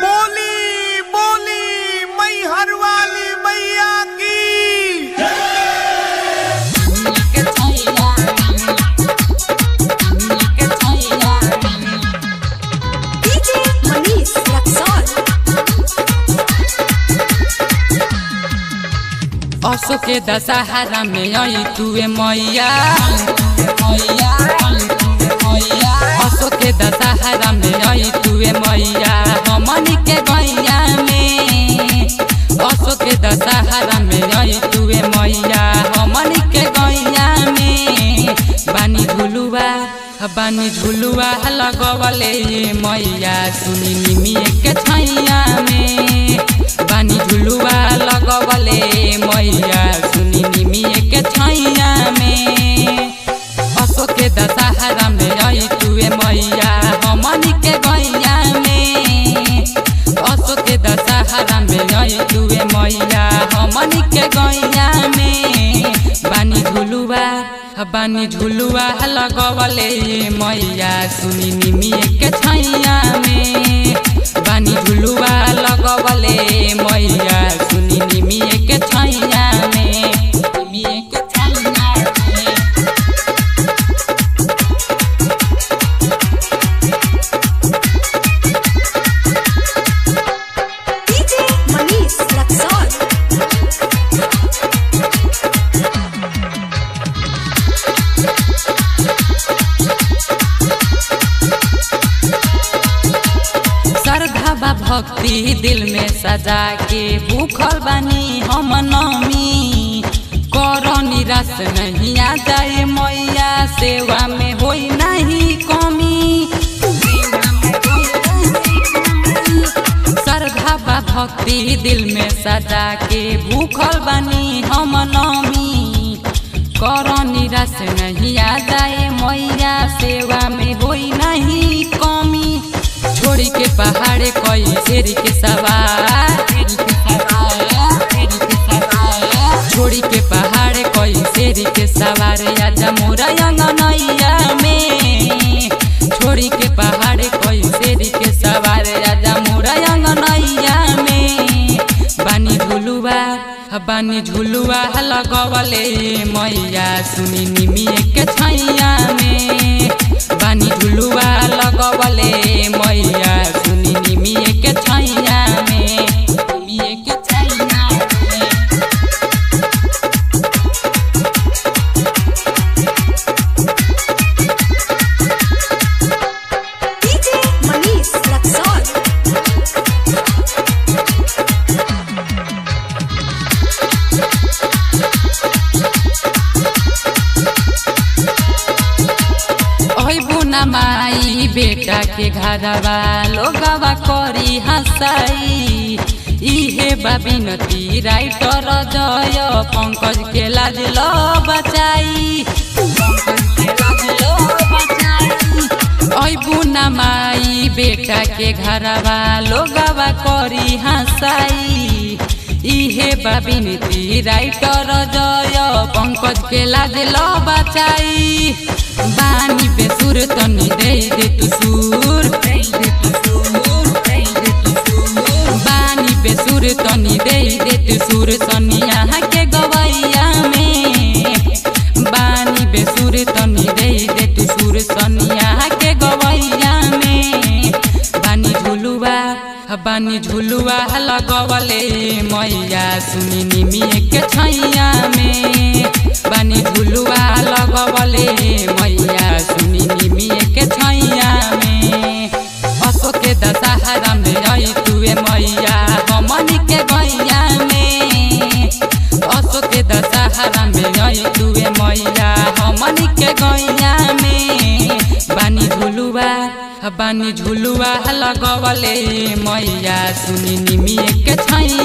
बोली बोली मैहर वाली मैया की। DJ Manish Luxor. Ashok के दशहरा में आई तुए मैया, अशोक के दशहरा में आई तुए मैया हमनी के गैया में। अशोक के दशहरा में आई तुए मैया हमनी के गैया में। बानी झुलुआ, बानी झुलुआ लगवले मैया सुनी निमिए के छैया में। बानी झुलुआ लगवले मैया सुनी निमिए के छैया में। अशोक के दशहरा में आई तुए मैया हमनी के गैया में। अशोक के दशहरा में आई तुए मैया हमनी के गैया में। बानी झुलुआ, बानी झुलुआ लगवले मैया सुनी निमिए के छैया में। बानी झुलुआ लगवले मैया सुनी निमिए के छैया में, निमिए के छैया में। DJ Manish Luxor. श्रद्धा बा भक्ति दिल में सजा के भूखल बानी हम नमी। करो निराश नहीं आ जाए मैया, सेवा में होई नहीं कमी। श्रद्धा बा भक्ति दिल में सजा के भूखल बानी हम नमी। करो निराश नहीं आ जाए मैया, सेवा में होई नहीं कमी। छोड़ी के पहाड़े कोई शेर के सवार, छोड़ी के पहाड़े कोई शेर के सवार आजा मोरा अंगनैया में। छोड़ी के पहाड़े कोई शेर के सवार आजा मोरा अंगनैया में। बानी झुलुआ, बानी झुलुआ लगवले मैया सुनी निमिए के छैया में। बानी झुलुआ लगवले मैया सुनी निमिए के छैया में, निमिए के छैया में। DJ Manish Luxor. अइबू न माई बेटा के घरवा लोगवा करी हंसाई। इहे बा बिनती राइटर जय पंकज के लाज लो बचाई। अइबू न माई बेटा के घरवा लोगवा करी हंसाई। इहे बा बिनती राइटर जय पंकज के लाज लो बचाई। बानी बेसुर तनी दे दे तू सुर, बानी बेसुर तनी दे दे तू सुर सनिया के गवैया में। बानी बेसुर तनी दे दे तू सुर सनिया के गवैया में। बानी झुलुआ, बानी झुलुआ लगवले मैया सुनी निमिए के छैया में। बानी झुलुआ लगवले मैया सुनी निमिए के छैया में। अशोक के दशहरा में आई तुए मैया हमनी के गैया में। अशोक के दशहरा में आई तुए मैया हमनी के गैया में। बानी झुलुआ, बानी झुलुआ लगवले मैया सुनी निमिए के छैया।